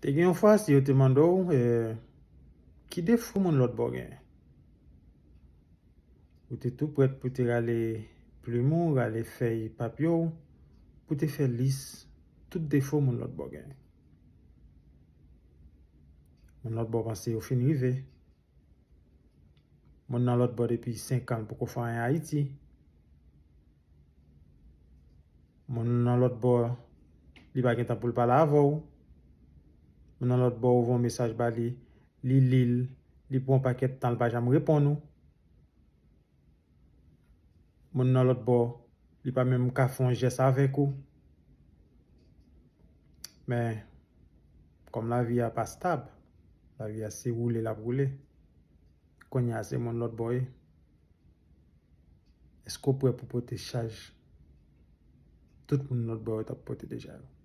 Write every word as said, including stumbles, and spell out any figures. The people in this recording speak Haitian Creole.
Te gen yon fwa, si yo te mande w, eh, ki defo moun lòt bò genyen? Ou te tou prèt pou te rale plim ou, rale fèy papye w, pou te fè lis tout defo moun lòt bò genyen. Moun lòt bò panse yo fin rive. Moun nan lòt bò depi senk an, l poko fè anyen Ayiti. Moun nan lòt bò, li pa gen tan pou l pale avè w. Moun nan lòt bò, ou voye yon mesaj ba li, li li l, li pran yon pakèt tan, l pa janm reponn ou. Moun nan lòt bò, li pa menm ka fè yon jès avèk ou. Men, kòm lavi a pa stab, lavi a se woule l ap woule. Kounye a se moun lòt bò ye. Èske w prè pou pote chaj tout moun lòt bò yo t ap pote deja yo?